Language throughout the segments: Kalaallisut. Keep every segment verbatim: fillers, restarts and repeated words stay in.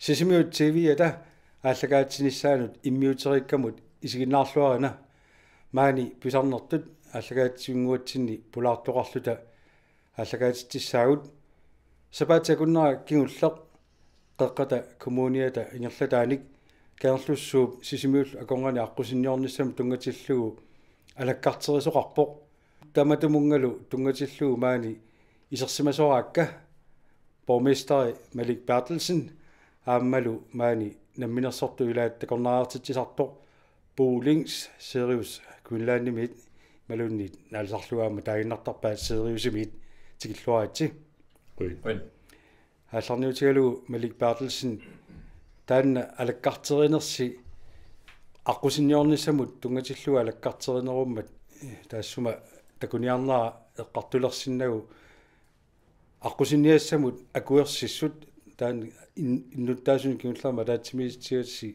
Sisimiut T V-ata aallakaatitsinissaanut immiuteriikkamut isiginnaarluarina. Maani pisarnertut aallakaatitsivinnguatsinni pulaartoqarluta aallakaatitsissaagut. Sapaatip akunnera kingulleq Qeqqata Kommuniata ingerlataanik Kangerlussuup Sisimiullu akornanni aqqusinniornissamut tunngatillugu alakkarterisoqarpoq. Tamatumunngalu tunngatillugu maani isersimasoraakka borgmesteri Malik Berthelsen aammalu maani namminersortut ilaat takornariartitsisartoq Bo Lings Sirius Greenlandimiit imaluunniit naalisarlugu aamma taaginnartarpaat Siriusimiit, tikilluaritsi. Qujan. Qujan. Aallarniutigalugu Malik Berthelsen, taanna alakkarterinersi aqqusinniornissamut tunngatillugu alakkarterinerummat, taassuma takuniarnera eqqartulersinnagu aqqusinniassamut akuersissut taanna in-, innuttaasunik kingullermik ataatsimiitigassi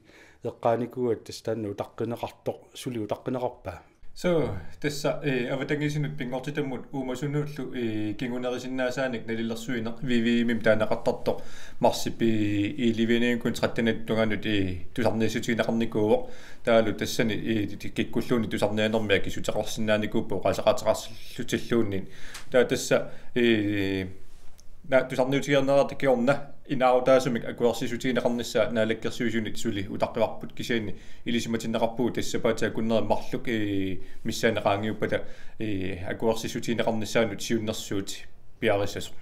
eqqaanikuuat tassa taanna utaqqineqartoq, suli utaqqineqarpa? Suu, tassa, eh, avatangiisinut pinngortitammut uumasunullu, eh, kingunerisinnaasaanik nalilersuineq V V M-imi taaneqartartoq marsip, eh, elleve-niukkut tretten-ip tungaanut, eh, tusarniassutigineqarnikuuvoq. Taavalu tassani, eh, ti-, kikkulluunniit tusarniaanermi akissuteqarsinnaanikuupput oqaaseqaateqarlutilluunniit. Taava tassa, eh, na-, tusarniutigineqartut kingorna inaarutaasumik akuersissutigineqarnissaa Naalakkersuisunit suli utaqqivarput, kisianni ilisimatinneqarpugut tassa sapaatip akunneri marluk, eh, missaani qaangiuppata, eh, akuersissutigineqarnissaanut siunnersuut piareersasoq.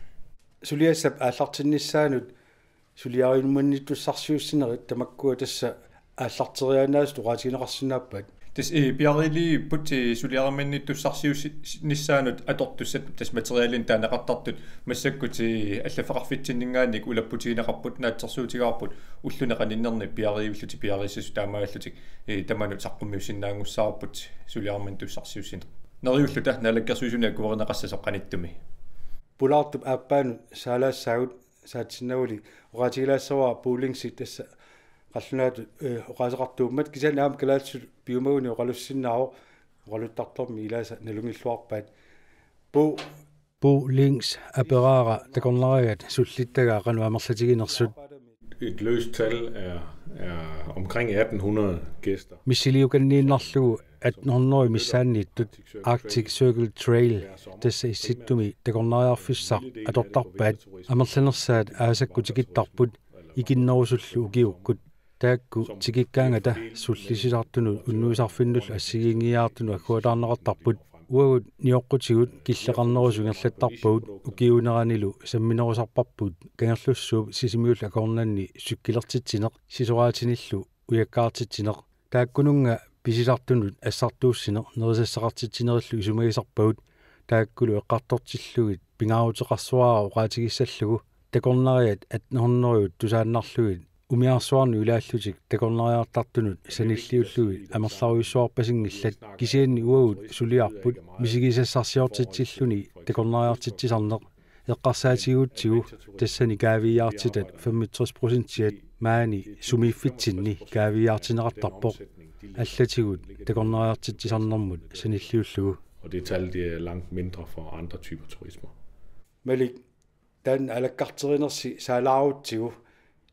Suliassap aallartinnissaanut suliariumannittussarsiuussinerit tamakkua tassa aallarteriaannaasut oqaatigineqarsinnaappat? Tassa, eh, piareerput, eh, suliariumannittussarsiuussinissaanut atortussat, tassa materialinut taaneqartartut massakkut, eh, allaffeqarfitsinninngaanniit ulapputigineqarput, naatsorsuutigaarput ulluni qaninnerni piareerlutik piareersasut taamaallutik, eh, tamanut saqqummiussinnaanngussavarput suliariumannittussarsiuussineq. Neriulluta Naalakkersuisuni akuerineqassasoq qanittumi. Pulaartup aappaanut saalaassaagut, saatsinnaguli oqaatigilaassavara Bo Lingsi tassa qallunaatut, eh, oqaaseqartuummat, kisianni aamma kalaallisut piumaguni oqalussinnaavoq, oqaluttartormi ilaasa nalunngilluarpaat. Bo. Bo Lings aperaara takornariat sullittagaa qanoq amerlatiginersut. Et løst tal er, er omkring atten hundrede gæster. Missiliukanniinnarlugu atten hundrede missaanniittut Arctic Circle Trail, tassa Issittumi takornariarfissaq, atortarpaat. Amerlanersaat aasakkut tikittarput ikinnerusullu ukiukkut. Taakku tikikkaangata sullissisartunut unnuisarfinnullu assigiinngiiaartunut agguataarneqartarput. Uagut nioqqutigut killeqarnerusut ingerlattarpagut, ukiuuneranilu samminerusarparput Kangerlussuup Sisimiullu akornanni sikkilertitsineq, sisoraatinillu ujakkaartitsineq. Taakkununnga pisisartunut assartuussineq nerisassaqartitsinerillu isumagisarpagut, taakkulu eqqartortillugit pingaaruteqarsuara oqaatigissallugu. Takornariat atten hundrede tusaannarlugit umiarsuarnut ilaallutik takornariartartunut sanilliullugit amerlarujussuarpasinngillat, kisianni uagut suliarput misigisassarsiortitsilluni takornariartitsisarneq. Eqqarsaatigigutsigu tassani kaaviiaartitat femogtres procentiat maani sumiiffitsinni kaaviiaartinneqartarpoq, allatigut takornariartitsisarnermut sanilliullugu. Og det tal, det er langt mindre for andre typer turisme. Malik, taanna alakkarterinersi saalaarutsigu,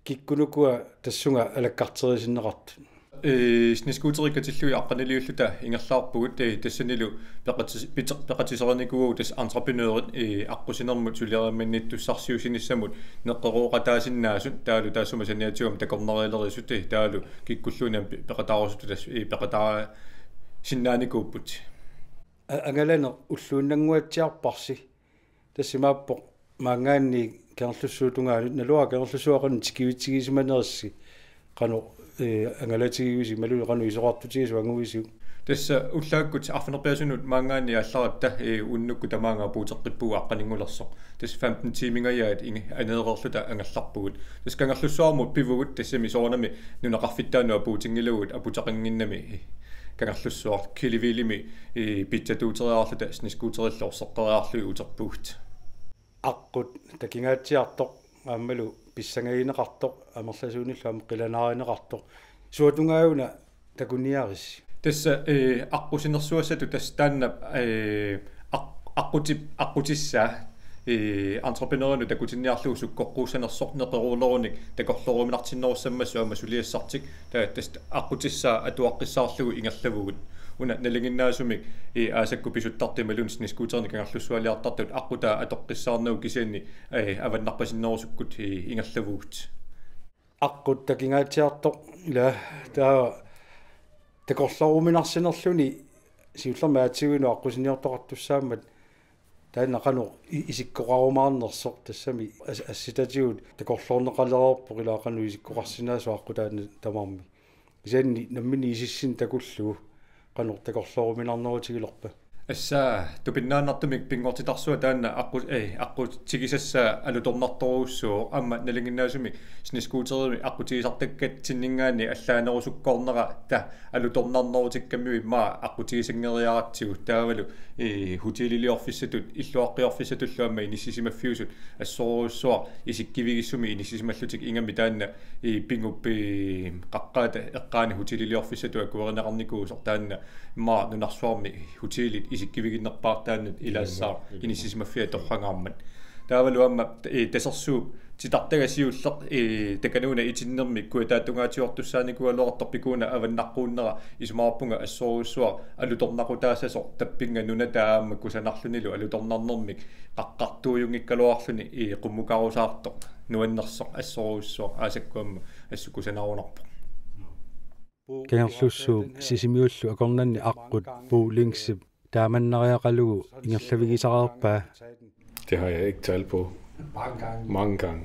kikkunukua tassunga alakkarterisinneqartut? Ee, snescooterit katillugit aqqaniliulluta ingerlaarpugut, ee, tassanilu peqatis-, pite-, peqatiserinikuuagut tassa entreprenørit, ee, aqqusinermut suliariumannittussarsiuussinissamut neqqerooqataasinnaasut, taavalu taassuma saniatigut takornarialerisut, ee, taavalu kikkulluunniit pe-, peqataarusutut tassa, ee, peqataasinnaanikuupput. A-, angalaneq ulluinnannguatsiarparsi. Tassa imaappoq maanngaanniit Kangerlussuup tungaanut, naluara Kangerlussuaq qanoq tikivitsigisimanerisi, qanoq, ee, angalatigivisi imaluunniit qanoq isorartutigisut anguisiuk? Tassa ullaakkut arfineq-pingasunut maanngaanniit aallaratta, ee, unnukkut tamaanga apuuteqqippugut aqqaninngulersoq. Tassa femten tiimingajaat ingi-, aneereerluta angerlarpugut. Tassa Kangerlussuarmut pivugut, tassami soorunami nunaqarfittaanut apuutinngilagut, aputeqannginnami Kangerlussuaq Killevillemi, ee, pitsatuuteriarluta snescooterillu orseqqeriarlugit uterpugut. Aqqut takingaatsiartoq aammalu pissangagineqartoq, amerlasuunillu aamma qilanaarineqartoq. Suatungaajuna takuniaritsi? Tassa, ee, aqqusinersuassatut tassa taanna, ee, aq-, aqqutip-, aqqutissaa Ee, entreprenørinut takutinniarlugu sukkoqquussanersoq neqeroornerunik takorlooruminartinnerussammassuk aamma suliassartik, taava tassa aqqutissaa atuaqqissaarlugu ingerlavugut. Una nalinginnaasumik, ee, aasakkut pisuttartut imaluunniit snescooterinik kangerlussualiartartut aqqutaa atoqqissaarnagu kisianni, ee, avannarpasinnerusukkut, ee, ingerlavugut. Aqqut takingaatsiartoq ila taava takorlooruminarsinerluni siullermik aatsiguinut aqqusinniortoqartussaammat taanna qanoq i-, isikkoqarumaarnersoq tassami as-, assitatigut takorloorneqalereerpoq ila qanoq isikkoqarsinnaasoq aqqut taanna tamarmi. Kisianni nammineq isissinneq takullugu qanoq takorlooruminarnerutigilerpa? Tassa tupinnaannartumik pinngortitarsuaq taanna aqqu-, ee, aqqutigisassaa alutornartorujussuuvoq aamma nalinginnaasumik snescooterimik aqqutigisartakkatsinninngaanniit allaanerusukkoornera taava alutornarnerutikkammigut immaqa aqqutigisanngeriaratsigu taavalu, ee, hoteliliorfissatut illuaqqiorfissatullu aamma inissisimaffiusut assorujussuaq isikkivigissummik inissisimallutik ingammik taanna, ee, pingup, ee, qaqqaata eqqaani hoteliliorfissatut akuerineqarnikuusoq taanna immaqa nunarsuarmi hotelit isikkiviginnerpaartaannut ilaassaaq inissisimaffiat torrangaarmat. Taavalu aamma, ee, tasersuup titartagaa siulleq, ee, Takanuuna itinnermi kujataata tungaatigoortussaanikuugaluartoq pikuuna avannaqquunnera isumaqarpunga assorujussuaq alutornaqutaassasoq tappinnga nunata aamma kusanarlunilu alutornarnermik qaqqartuujunngikkaluarluni, ee, qummukarusaartoq nuannersoq assorujussuaq aasakkut aamma assut kusanarunarpoq. Kangerlussuup Sisimiullu akornanni aqqut Bo Lengsip taamannariaqalugu ingerlavigisareerpaa? Det har jeg ikke tal på. Mange gange.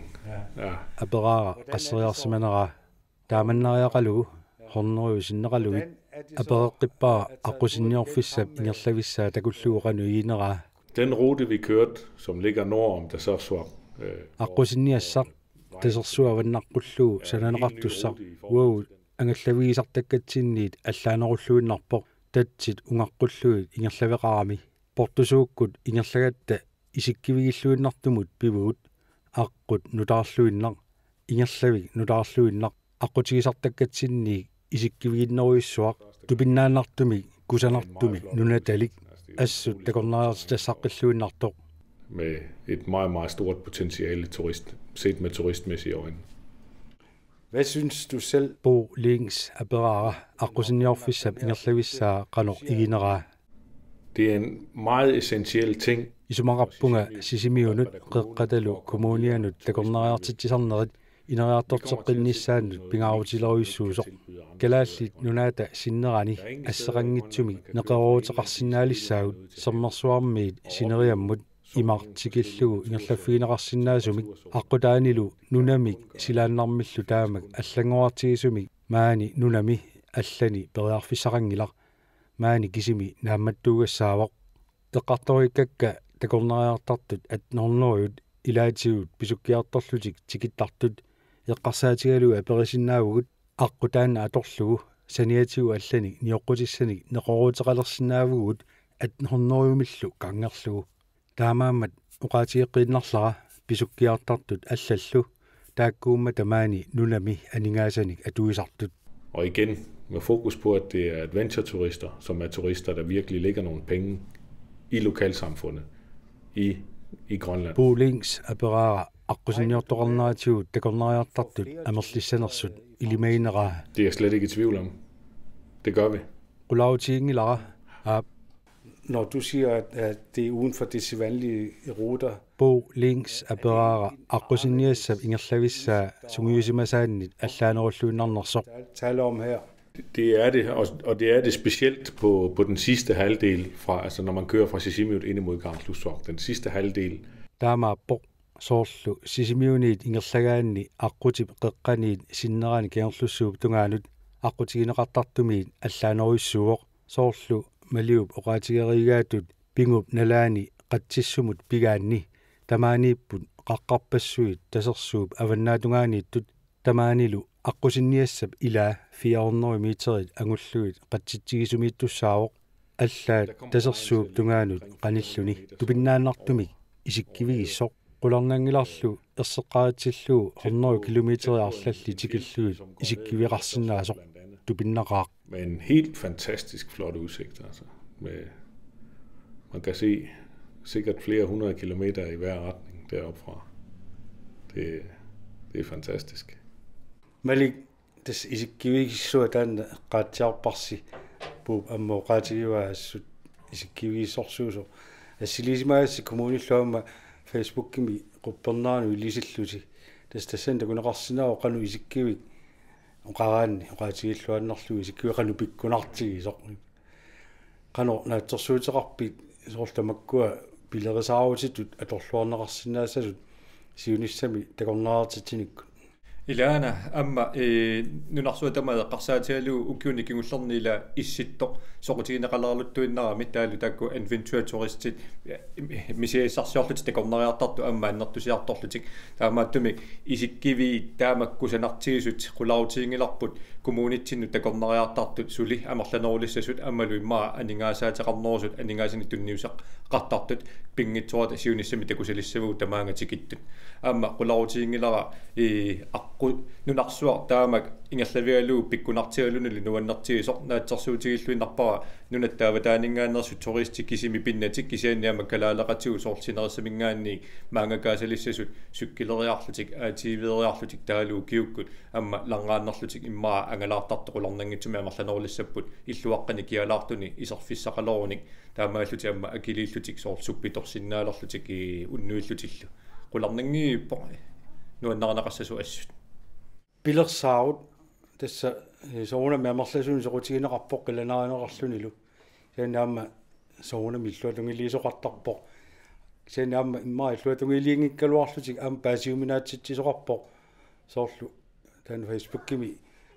Ja. Aperaara qasseriarsimaneraa. Taamannariaqalugu hundrede sinneqalugit apereqqippara aqqusinniorfissap ingerlavissaa takullugu qanoq igineraa. Den rute, vi kørte, som ligger nord om Tasersuaq, øh, Aqqusinniassaq Tasersuaq avannaqqullugu sananeqartussaq uagut angallavigisartakkatsinniit allaanerulluinnarpoq tatsit ungaqqullugit ingerlaveqarami. Portusuukkut ingerlagatta isikkivigilluinnartumut pivugut, aqqut nutaarluinnaq, ingerlavik nutaarluinnaq, aqqutigisartakkatsinniit isikkiviginnerujussuaq, tupinnaannartumik kusanartumik nunatalik, assut takornariartitassaqqilluinnartoq. Med et meget, meget stort potentiale turist, set med turistmæssige øjne. Hvad synes du selv? Bo Lings aperaara aqqusinniorfissap ingerlavissaa qanoq igineraa. Det er en meget essentiel ting. Isumaqarpunga Sisimiunut, Qeqqatalu Kommunianut takornariartitsisarnerit ineriartorteqqinnissaannut pingaarutilerujussuusoq. Kalaallit Nunaata sinnerani asseqanngitsumik neqerooruteqarsinnaalissaagut, Sermersuarmiit sineriammut imaq tikillugu ingerlaffigineqarsinnaasumik, aqqutaanilu nunamik silaannarmillu taamak allanngorartigisumik maani nunami allani periarfissaqanngilaq, maani kisimi naammattuugassaavoq. Eqqartoriikkakka takornariartartut atten hundrede-t ilaatigut pisukkiartorlutik tikittartut eqqarsaatigalugit aperisinnaavugut, aqqut taanna atorlugu saniatigut allanik nioqqutissanik neqerooruteqalersinnaavugut atten hundrede-millu kanngerlugu. Taamaammat oqaatigeqqiinnarlara pisukkiartartut allallu, taakkuummata maani nunami aningaasanik atuisartut. Og igen med fokus på, at det er adventure-turister, som er turister, der virkelig lægger nogle penge i lokalsamfundet i, i Grønland. Bo Lings aperaara aqqusinniortoqarneratigut takornariartartut amerlissanersut ilimagineraa. Det er jeg slet ikke i tvivl om. Det gør vi. Qulaatiginngilara, aap. Når du siger, at, at det er uden for de sædvanlige ruter. Bo Lings aperaara aqqusinniassap ingerlavissaa sungiusimasaannit allaanerulluinnarnersoq. Tal om her. Det er det, og, og det er det specielt på, på den sidste halvdel, fra, altså når man kører fra Sisimiut ind imod Kangerlussuaq, den sidste halvdel. Taamaappoq, soorlu Sisimiuniit ingerlagaanni aqqutip qeqqaniit sinnerani Kangerlussuup tungaanut aqqutigineqartartumiit allaanerujussuuvoq, soorlu Maliup oqaatigereegaatut pingup nalaani qatsissumut pigaanni, tamaaniipput qaqqarpassuit Tasersuup avannaatungaaniittut, tamaanilu aqqusinniassap ilaa fire hundrede meterit angullugit qatsitsigisumiittussaavoq, allaat Tasersuup tungaanut qanilluni, tupinnaannartumik isikkivigissoq. Qularnanngilarlu erseqqaritsillugu hundrede kilometer arlallit tikillugit isikkiveqarsinnaasoq, tupinnaqaaq. Med en helt fantastisk flot udsigt, altså. Med, man kan se Sikkert flere hundrede kilometer i hver retning deroppe fra. Det, det er fantastisk. Malik, tassa isikkivigissuaq taanna eqqaatsiarparsi, Puup aamma oqaatigivaa assut isikkivigissorsuusoq. Assilisimagassi kommunillu aamma Facebookimi qupperneranut ilisillusi. Tassa tassani takuneqarsinnaavoq qanoq isikkivik oqaraanni oqaatigilluinnarlugu isikkivik qanoq pikkunartigisoq. Qanoq naatsorsuuteqarpit soorlu tamakkua pilerisaarutitut atorluarneqarsinnaassasut siunissami takornariartitsinikkut? Ilaana aamma, ee, nunarsuaq tamaat eqqarsaatigalugu ukiuni kingullerni ila Issittoq soqutigineqaleraluttuinnarami, taavalu taakku adventureturistit, ee, misigisarsiorlutik takornariartartut aamma annertusiartorlutik. Taamaattumik isikkiviit taama kusanartigisut qularutiginngilarput kommunitsinnut takornariartartut suli amerlanerulissasut aammalu immaqa aningaasaateqarnerusut aningaasanik tunniuseqartartut pinngitsoorata siunissami takusalissavagut tamaanga tikittut. Aamma qularutiginngilara, ee, aqqut nunarsuaq taamak ingerlavigalugu pikkunartigalunilu nuannertigisoq. Naatsorsuutigilluinnarpara nunatta avataaninngaanneersut turistit kisimik pinnatik, kisianni aamma kalaaleqatigut soorlu sinerissaminngaanniit maangakaasalissasut cykeleriarlutik, A T V-eriarlutik taavalu ukiukkut aamma langrennerlutik immaqa angalaartartut qularnanngitsumik amerlanerulissapput illuaqqanik kialaartunik iserfissaqalerunik, taamaallutik aamma akiliillutik soorlu suppitorsinnaalerlutik, ee, unnuillutillu. Qularnanngippoq nuannarineqassasoq assut. Pilersaarut tassa, ee, soorunami amerlasuunik soqutigineqarpoq qilanaarineqarlunilu. Kisianni aamma soorunami illuatungiliisoqartarpoq. Kisianni aamma immaqa illuatungiliinngikkaluarlutik aamma paasiuminaatsitsisoqarpoq. Soorlu taanna Facebookimi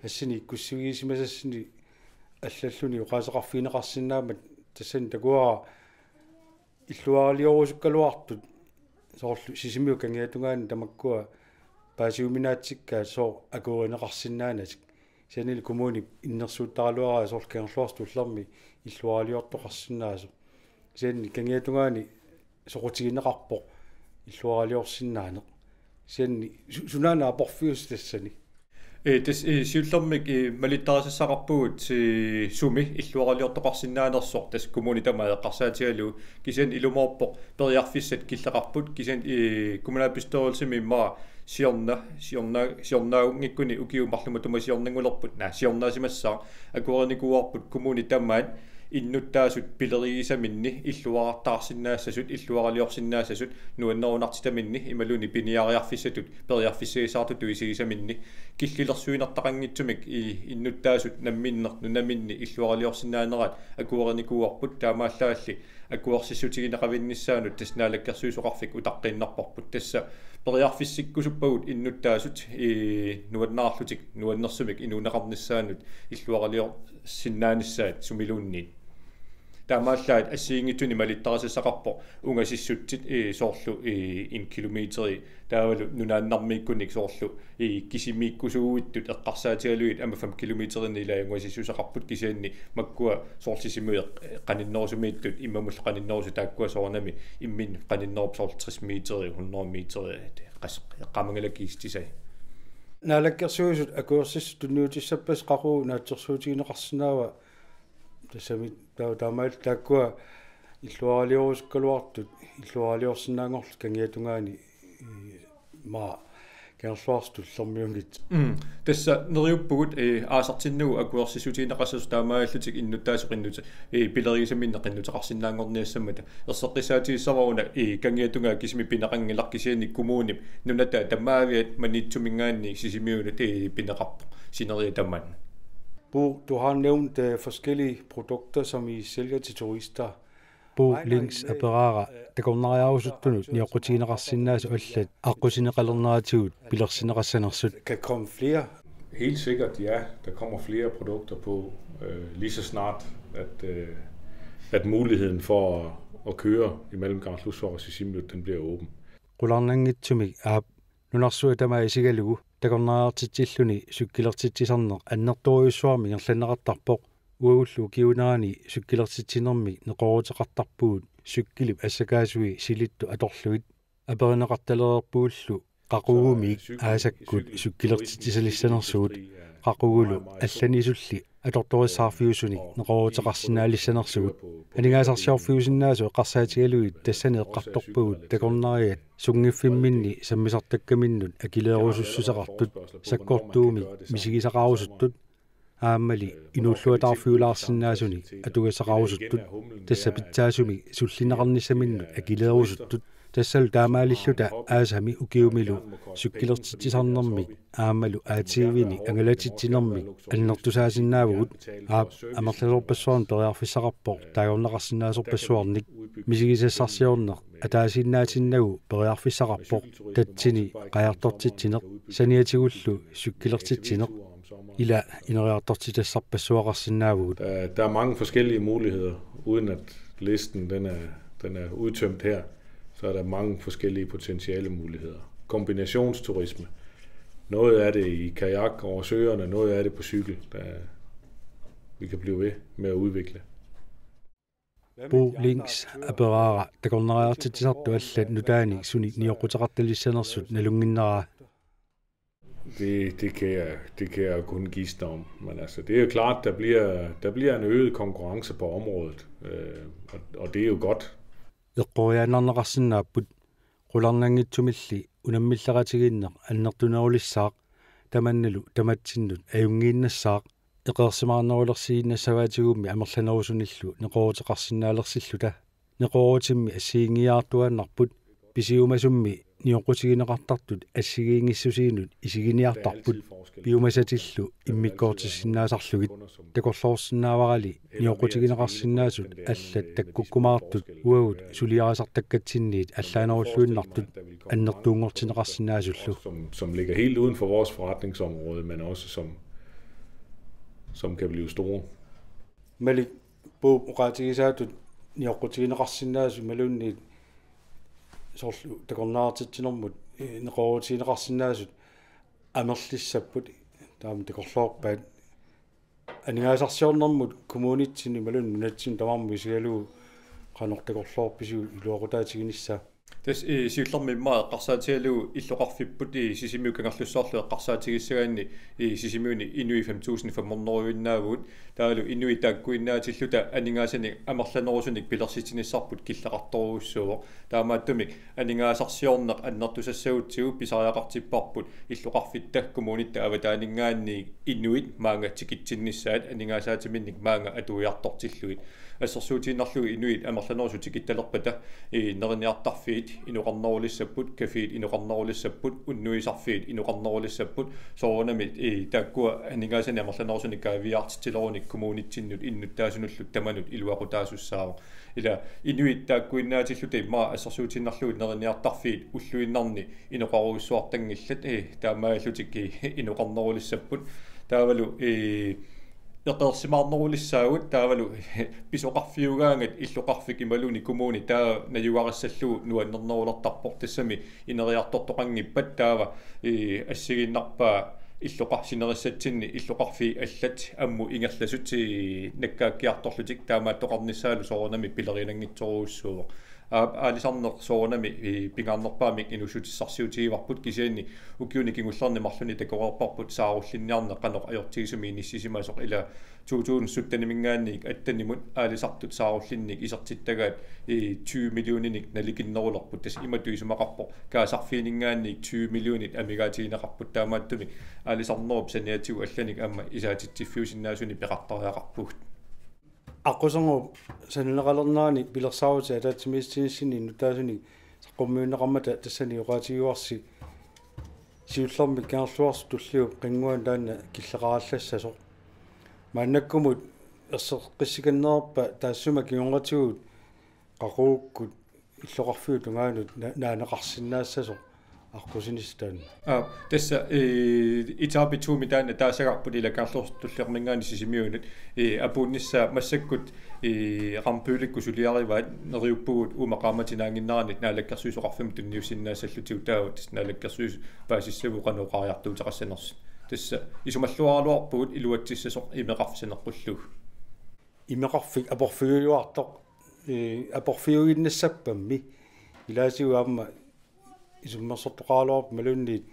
assini ikkussivigisimasassinni allalluni oqaaseqarfigineqarsinnaammat tassani takuara illuaraliorusukkaluartut soorlu Sisimiut kangiatungaani tamakkua paasiuminaatsikkaat sooq akuerineqarsinnaanatik. Kisiannili kommunip innersuuttaraluaraa soorlu Kangerluarsuk Tullermi illuaraliortoqarsinnaasoq. Kisianni kangiatungaani soqutigineqarpoq illuaraliorsinnaaneq. Kisianni su-, sunaana aporfiusi tassani? Ee, tassa, ee, siullermik, ee, malittarisassaqarpugut, ee, sumi illuaraliortoqarsinnaanersoq tassa kommuni tamaat eqqarsaatigalugu, kisianni ilumoorpoq periarfissat killeqarput, kisianni, ee, kommunalbestyrelsimi immaqa siorna, siorna, siornaagunngikkuni ukiut marluk matuma siornanngulerput, naa, siornaasimassaaq, akuerinikuuarput kommuni tamaat innuttaasut pilerigisaminni illuarartaarsinnaassasut, illuaraliorsinnaassasut nuannerunartitaminni imaluunniit piniariarfissatut periarfissagissaartutut isigisaminni. Killilersuinertaqanngitsumik i-, innuttaasut namminneq nunaminni illuaraliorsinnaanerat akuerinikuuarput, taamaallaalli akuersissutigineqavinnissaanut tassa naalakkersuisoqarfik utaqqiinnarparput. Tassa periarfissikkusuppagut innuttaasut, ee, nuannaarlutik nuannersumik inuuneqarnissaannut illuaraliorsinnaanissaat sumiluunniit. Taamaallaat assigiinngitsunik malittarisassaqarpoq ungasissutsit, ee, soorlu, ee, en kilometeri, taavalu nunaannarmiikkunik soorlu, ee, kisimiikkusuuittut eqqarsaatigalugit aamma fem kilometerinik ilai ungasissuseqarput, kisianni makkua soorlu Sisimiut qaninnerusumiittut immamullu qaninnerusut taakkua soorunami imminnut qaninnerupput soorlu tres meteri, hundrede meteri, qas-, eqqaamangilaq kiisitsisai. Naalakkersuisut akuersissut tunniutissappat qaqugu naatsorsuutigineqarsinnaava? Tassami taa-, taamaalilluta taakkua illuaraliorusukkaluartut illuaraliorsinnaanngorlutik kangiatungaani, ee, maa Kangerluarsuk Tullermiunngitsoq. Mm. Tassa neriuppugut, ee, aasartinnagu akuersissutigineqassasoq taamaalillutik innuttaasut qinnut-, ee, pilerigisaminnik qinnuteqarsinnaanngorniassammata. Erseqqissaatigissavaruna, ee, kangiatungaa kisimi pineqanngilaq, kisianni kommunip nunatta tamaaviat Maniitsuminngaanniit Sisimiunut, ee, pineqarpoq sineriak tamaat. Bo, du har nævnt, øh, forskellige produkter, som I sælger til turister. Bo Lings aperaara takornariarusuttunut nioqqutigineqarsinnaasut allat aqqusineqalerneratigut pilersinneqassanersut. Kan komme flere? Helt sikkert, ja. Der kommer flere produkter på, øh, lige så snart, at, øh, at muligheden for at, at køre imellem Kangerlussuaq og Sisimiut, den bliver åben. Qularnanngitsumik aap nunarsuaq tamaat isigalugu takornariartitsilluni cykelertitsisarneq annertoorujussuarmik ingerlanneqartarpoq. Uagullu ukiuunerani cykelertitsinermik neqerooruteqartarpugut cykelip assakaasui silittut atorlugit. Aperineqartalereerpugullu qaqugumik aasakkut cykelertitsisalissanersugut, qaqugulu allanisulli atortorissaarfiusunik neqerooruteqarsinnaalissanersugut. Aningaasarsiorfiusinnaasut eqqarsaatigalugit tassani eqqartorpagut takornariat sunngiffimminni sammisartakkaminnut akileerusussuseqartut, sakkortuumik misigisaqarusuttut aammali inuulluataarfiulaarsinnaasunik atugassaqarusuttut, tassa pitsaasumik sullinneqarnissaminnut akileerusuttut. Tassalu taamaalilluta aasami ukiumilu cykelertitsisarnermik aammalu A T V-nik angalatitsinermik annertusaasinnaavugut. Aap, amerlasoorpassuarnik periarfissaqarpoq taagorneqarsinnaasorpassuarnik. Misigisassarsiorneq ataasiinnaatinnagu periarfissaqarpoq, tatsini qajartortitsineq, saniatigullu cykelertitsineq, ila ineriartortitassarpassuaqarsinnaavugut. Der, der er mange forskellige muligheder, uden at listen den er, den er udtømt her. Så er der mange forskellige potentielle muligheder. Kombinationsturisme. Noget af det i kajak over søerne, noget af det på cykel, der vi kan blive ved med at udvikle. Bo Lings aperaara takornariartitsisartut allat nutaanik sunik nioqquteqartalissanersut nalunnginneraa. Det, det, kan jeg, det kan jeg kun gisne om. Men altså, det er jo klart, der bliver, der bliver en øget konkurrence på området, øh, og, og det er jo godt. Eqqoriaannarneqarsinnaapput, qularnanngitsumilli unammilleqatigiinneq annertunerulissaaq, tamannalu tamatsinnut ajunngiinnassaaq. Eqeersimaarnerulersiinnassavaatigummi amerlanerusunillu neqerooruteqarsinnaalersilluta. Neqeroorutimmi assigiinngiiaartuaannarput, pisiumasummi nioqqutigineqartartut assigiinngissusiinut isiginiartarput, piumasatillu immikkoortissinnaasarlugit. Takorloorsinnaavarali nioqqutigineqarsinnaasut allat takkukkumaartut uagut suliarisartakkatsinniit allaanerulluinnartut annertuunngortinneqarsinnaasullu. Som, som ligger helt uden for vores forretningsområde, men også som, som kan blive store. Malik Boop oqaatigisaatut nioqqutigineqarsinnaasut imaluunniit soorlu takornariartitsinermut, eh, neqeroorutigineqarsinnaasut amerlissapput, taama takorloorpaat. Aningaasarsiornermut kommunitsinni imaluunniit nunatsinnut tamarmut isigalugu qanoq takorloorpisiuk iluaqutaatiginissaa? Tassa, eh, siullermik immaqa eqqarsaatigalugu illoqarfipput, eh, Sisimiut Kangerlussuarlu eqqarsaatigissagaanni, eh, Sisimiuni inuit fem tusind fem hundrede-innaavugut. Taavalu inuit taakkuinnaatilluta aningaasanik amerlanerusunik pilersitsinissarput killeqartorujussuuvoq. Taamaattumik aningaasarsiorneq annertusassagutsigu pisariaqartipparput illoqarfitta kommunitta avataaninngaanniit inuit maanga tikitsinnissaat aningaasaatiminnik maanga atuiartortillugit. Assersuutigiinnarlugu inuit amerlanerusut tikittalerpata, eh, neriniartarfiit inoqarnerulissapput, caféit inoqarnerulissapput, unnuisarfiit inoqarnerulissapput, soorunami, eh, taakkua aningaasanik amerlanerusunik kaaviiaartitsilerunik kommunitsinnut innuttaasunullu tamanut iluaqutaasussaavoq. Ila inuit taakkuinnaatilluta immaqa assersuutigiinnarlugu neriniartarfiit ulluinnarni inoqarujussuartanngillat, eh, taamaallutik, eh, inoqarnerulissapput. Taavalu, eh, eqeersimaarnerulissaagut, taavalu pisoqarfiugaangat illoqarfik imaluunniit kommuni taava najugarissallugu nuannernerulertarpoq, tassami ineriartortoqanngippat taava, eh, assigiinnarpaa illoqar-, sinerissatsinni illoqarfiit allat ammut ingerlasut, eh, nakkaakkiartorlutik, taamaattoqarnissaalu soorunami pilerinanngitsorujussuuvoq. Aap, aalisarneq soorunami, eh, pingaarnerpaamik inuussutissarsiutigivarput, kisianni ukiuni kingullerni marlunni takoreerparput saarullinniarneq qanoq ajortigisumik inissisimasoq. Ila to tusind sytteniminngaanniit attenimut aalisartut saarullinnik isertittagaat, eh, tyve millioninik nalikinnerulerput. Tassa imatut isumaqarpoq kaasarfiininngaanniit tyve millionit amigaatigineqarput, taamaattumik aalisarnerup saniatigut allanik aamma isaatitsiffiusinnaasunik peqartariaqarpugut. Aqqusernup sananeqalernerani pilersaarutit ataatsimiititsinissinni innuttaasunik saqqummiunneqarmata tassani oqaatigiuarsi siullermik Kangerluarsuk Tulliup qinnguani taanna killeqarallassasoq. Maannakkumut erseqqissikannerpa taassuma kingornatigut qaqugukkut illoqarfiup tungaanut na-, naaneqarsinnaassasoq aqqusinissaq taanna. Aa, tassa, eh, etape to-mi taanna taasagarput ila Kangerluarsuk Tulliuminngaanniit Sisimiunut, eh, apuunnissaa massakkut, eh, rampølikkut suliarivaat, neriuppugut uuma qaammatip naannginnerani Naalakkersuisooqarfimmut tunniussinnaassallutigu, taava tassa Naalakkersuisut paasissagutsigu qanoq oqariartuuteqassanersut. Tassa isumalluaraluarpugut iluatsissasoq imeqarfik saneqqullugu. Imeqarfik aporfiujuartoq, eh, aporfiuinnassappammi. Ilaatigut aamma isummersortoqaraluarpoq imaluunniit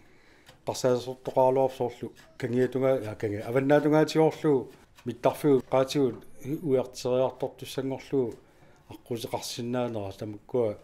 eqqarsaasersortoqaraluarpoq soorlu kangiatungaa-, aa, kangi-, avannaatungaatigoorlugu Mittarfiup oqaatigut ujarteriartortussanngorlugu aqquteqarsinnaanera tamakkua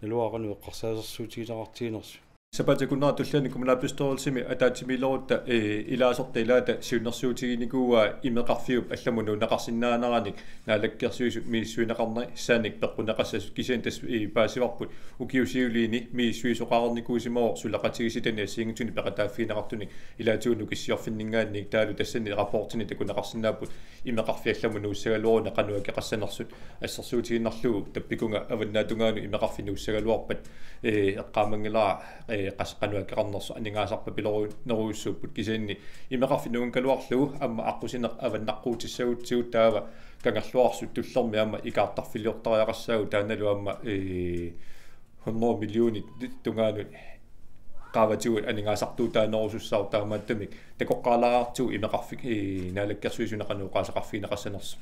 naluara qanoq eqqarsaasersuutigineqartiginersoq. Sapaatip-akunnera tulliani kommunalbestyrelsimi ataatsimiilerutta, eh, ilaasortat ilaata siunnersuutiginikuuaa imeqarfiup allamut nuunneqarsinnaaneranik Naalakkersuisut misissuineqarnissaannik peqquneqassasut, kisianni tassa, eh, paasivarput ukiut siuliini misissuisoqarnikuusimavoq suleqatigiissitani assigiinngitsunik peqataaffigineqartunik ilaatigut Nukissiorfinninngaanniit taavalu tassani rapportini takuneqarsinnaapput imeqarfik allamut nuussagaluaruni qanoq akeqassanersut. Assersuutigiinnarlugu tappikunga avannaatungaanut imeqarfik nuussagaluarpat, eh, eqqaamanngilara, eh, qas-, qanoq akeqarnersoq, aningaasarpapilorunerujussuupput, kisianni imeqarfik nuunngikkaluarlugu aamma aqqusineq avannaqquutissagutsigu taava Kangerluarsuk Tullermi aamma ikaartarfiliortariaqassaagut, taannalu aamma, eh, hundrede millionit tungaanut qaavatigut aningaasartuutaanerusussaavoq, taamaattumik takoqqaalaartigu imeqarfik, eh, Naalakkersuisuni qanoq oqaaseqarfigineqassanersoq.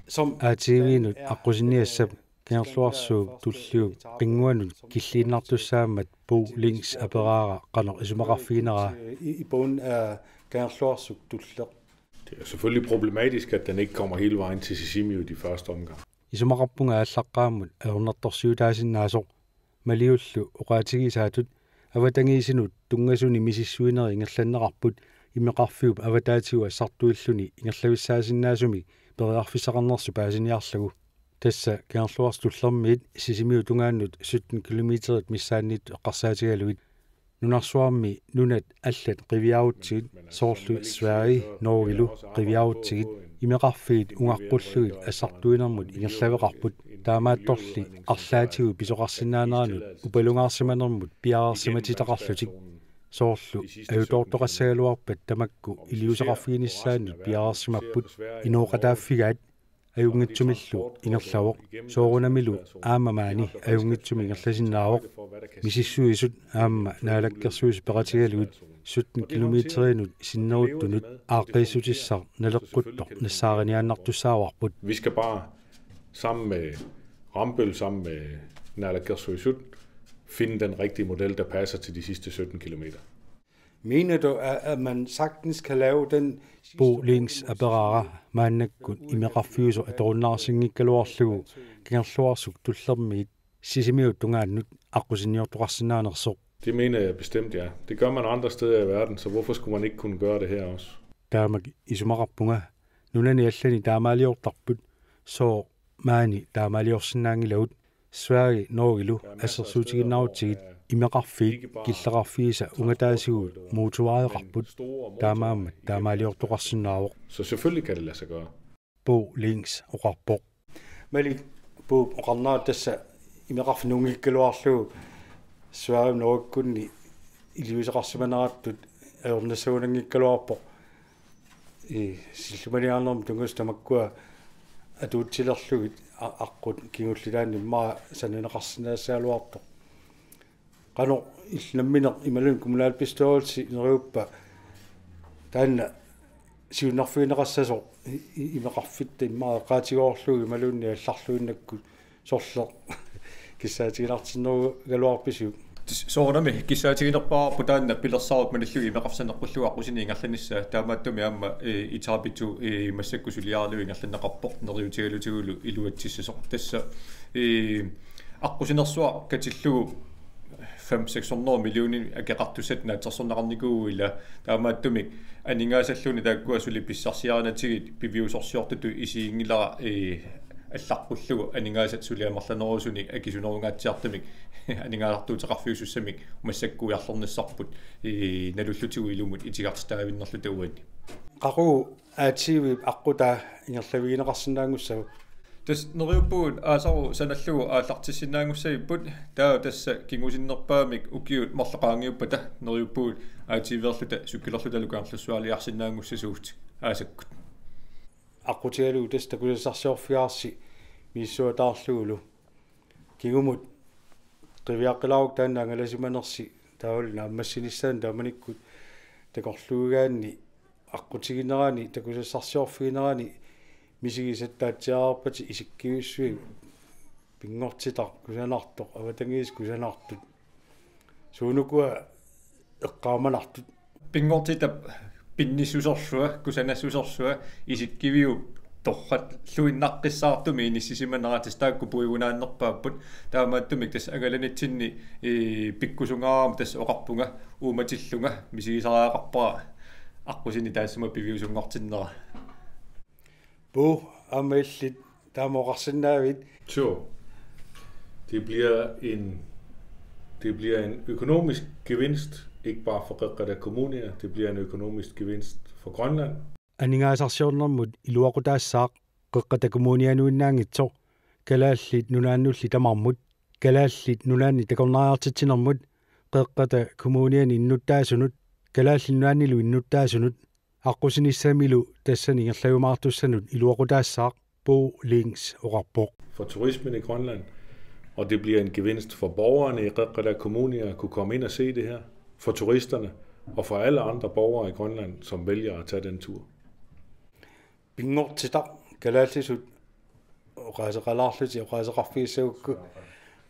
Som A T V-nut aqqusinniassap Kangerluarsuk Tulliup qinnguanut killiinnartussaammat Bo Lings aperaara qanoq isumaqarfigineraa. I, i bogen er Kangerluarsuk Tulleq. Det er selvfølgelig problematisk, at den ikke kommer hele vejen til Sisimiut i første omgang. Isumaqarpunga aallaqqaammut ajornartorsiutaasinnaasoq. Maliullu oqaatigisaatut avatangiisinut tunngasuni misissuinerit ingerlanneqarput imeqarfiup avataatigut assartuilluni ingerlavissaasinnaasumik periarfissaqarnersut paasiniarlugu. Tassa Kangerluarsuk Tullermiit Sisimiut tungaannut sytten kilometerit missaanniittut eqqarsaatigalugit. Nunarsuarmi nunat allat qiviarutsigit, soorlu Sverige, Norgelu qiviarutsigit, imeqarfiit ungaqqullugit assartuinermut ingerlaveqarput, taamaattorli arlaatigut pisoqarsinnaaneranut upalungaarsimanermut piareersimatitaqarlutik. Soorlu ajutoortoqassagaluarpat tamakku iliuuseqarfiginissaannut piareersimapput, inooqataaffigaat, ajunngitsumillu ingerlavoq. Soorunamilu aamma maani ajunngitsumik ingerlasinnaavoq. Misissuisut aamma Naalakkersuisut peqatigalugit sytten kilometerinut sinneruttunut aaqqiissutissaq naleqquttoq nassaariniaannartussaavarput. Vi skal bare sammen med Rambøll, sammen med Naalakkersuisut, finde den rigtige model, der passer til de sidste sytten kilometer. Mener du, at, at man sagtens kan lave den... Bo Lings aperaara maannakkut imeqarfiusoq atorunnaarsinngikkaluarlugu Kangerluarsuk Tullermiit Sisimiut tungaannut aqqusinniortoqarsinnaanersoq. Det mener jeg bestemt, ja. Det gør man andre steder i verden, så hvorfor skulle man ikke kunne gøre det her også? Taamak isumaqarpunga, nunani allani taamaaliortarput, sooq maani taamaaliorsinnaanngilagut. Sverige Norgelu assersuutigiinnarutsigit imeqarfiit killeqarfiisa ungataasigut motorvejeqarput, taamaammat taamaaliortoqarsinnaavoq. Så selvfølgelig kan det lade sig gøre. Bo Lings oqarpoq. Malik, Bo oqarnera tassa imeqarfik nuunngikkaluarlugu Sverige Norgekkunni iliuuseqarsimanerattut ajornassagunanngikkaluarpoq. I sillumaniarnermut tunngasut tamakkua atuutsilerlugit a-, aqqut kingullilaanni immaqa sananeqarsinnaassagaluartoq. Qanoq illit nammineq imaluunniit kommunalbestyrelsi neriuppa taanna siunnerfigineqassasoq i-, i-, imeqarfitta immaqa eqqaatigoorlugu imaluunniit allarluinnakkut sorleq kissaatiginartinnerugaluarpisiuk? Tis-, soorunami kissaatiginerpaavoq taanna pilersaarutit malillugu imeqarfik saneqqullugu aqqusineq ingerlanissaa, taamaattumik aamma, eh, etape to, eh, massakkut suliaralugu ingerlanneqarpoq neriuutigalutigulu iluatsissasoq. Tassa, eh, aqqusinersuaq katillugu fem seks hundrede millioner akeqartussat naatsorsorneqarnikuuvoq ila, taamaattumik aningaasalluunniit taakkua suli pissarsiarinatigit piviusorsiortutut isiginngilara, eh, allarpullugu aningaasat suli amerlanerusunik akisunerungaatsiartumik aningaasartuuteqarfiusussamik massakkut ujarlernissarput, eh, nalullutigu ilumut itigartitaavinnerluta uani. Qaqugu A T V-p aqqutaa ingerlavigineqarsinnaanngussaviuk? Tassa neriuppugut aasaru sanallugu aallartissinnaanngussavipput, taava tassa kingusinnerpaamik ukiut marluk qaangiuppata neriuppugut A T V-erluta cykelerlutalu Kangerlussualiarsinnaanngussasugut aasakkut. Aqqutigalugu tassa takusassarsiorfigaarsi misissuataarlugulu. Kingumut qiviaqqilaarukku taanna angalasimanersi taavalu naammassinissaanut taamanikkut takorluugaanni aqqutiginerani takusassarsiorfiginerani misigisat taatsiareerpatit isikkivissuit pinngortitaq kusanartoq avatangiisit kusanartut suunukua eqqaamanartut. Pinngortitap pinnissuserlua, kusanassuserlua, isikkiviup torralluinnaqqissaartumik inissisimanera, tassa taakku puigunaannerpaapput. Taamaattumik tassa angalanitsinni, ii, pikkusungaarama tassa oqarpunga, uumatillunga misigisariaqarpara aqqusineq taassuma piviusunngortinnera. Bo, aamma illit taama oqarsinnaavit? Jo. Det bliver en, det bliver en økonomisk gevinst, ikke bare for Qeqqata Kommune, det bliver en økonomisk gevinst for Grønland. Aningaasarsiornermut iluaqutaassaaq Qeqqata Kommunianuinnaanngitsoq, Kalaallit Nunaannulli tamarmut, Kalaallit Nunaanni takornariartitsinermut, Qeqqata Kommuniani innuttaasunut, Kalaallit Nunaannilu innuttaasunut, aqqusinissamilu tassani ingerlajumaartussanut iluaqutaassaaq, Bo Lings oqarpoq. For turismen i Grønland, og det bliver en gevinst for borgerne i Qeqqata Kommune at kunne komme ind og se det her, for turisterne og for alle andre borgere i Grønland, som vælger at tage den tur. Pinngortitaq kalaallisut oqaaseqalaarlutik oqaaseqarfigissagukku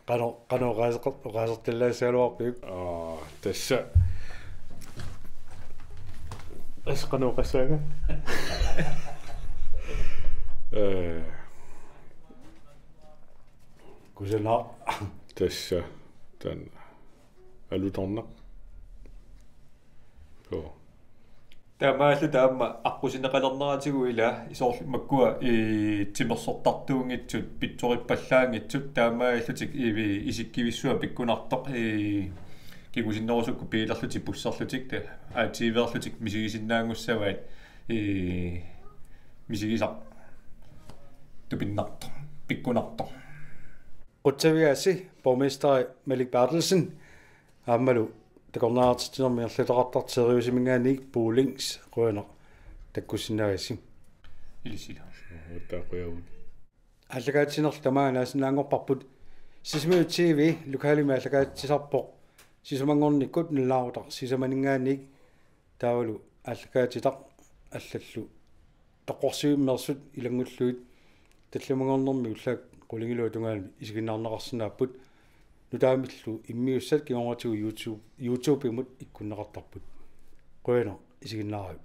qanoq, qanoq oqaaseqar-, oqaasertallaassagaluarpiuk? Aa, tassa. As qanoq oqassaanga? Øh, Kusanaq. Tassa. Taanna alutornaq. Joo. Taamaallutik aamma aqqusineqalerneratigut ila soorlu makkua, ii, timersortartuunngitsut, pitsorippallaanngitsut, taamaallutik, ii, isikkivissuaq pikkunartoq, ii, kingusinnerusukkut biilerlutik, busserlutik, ta-, A T V-erlutik misigisinnaanngussavaat, ii, misigisaq tupinnartoq, pikkunartoq. Qutsavigaassi borgmesteri Malik Berthelsen aammalu takornariartitsinermi ingerlataqartartoq Siriusiminngaanniit Bo Lings, qujanaq takkussinnaagassi. Ilissilu. Uttaaqqujagut. Aallakaatitsinerlu tamaanga naasinnaanngorparput. Sisimiut T V lokalimi aallakaatitsisarpoq sisamanngornikkut nalunaaqutaq sisamaningaanniit, taavalu aallakaatitaq allallu toqqorsivimeersut ilanngullugit tallimanngornermi ullaaq qulingiluat tungaanut isiginnaarneqarsinnaapput. Nutaamillu immiussat kingornatigut YouTube, YouTube-imut ikkunneqartarput. Qujanaq isiginnaaravit.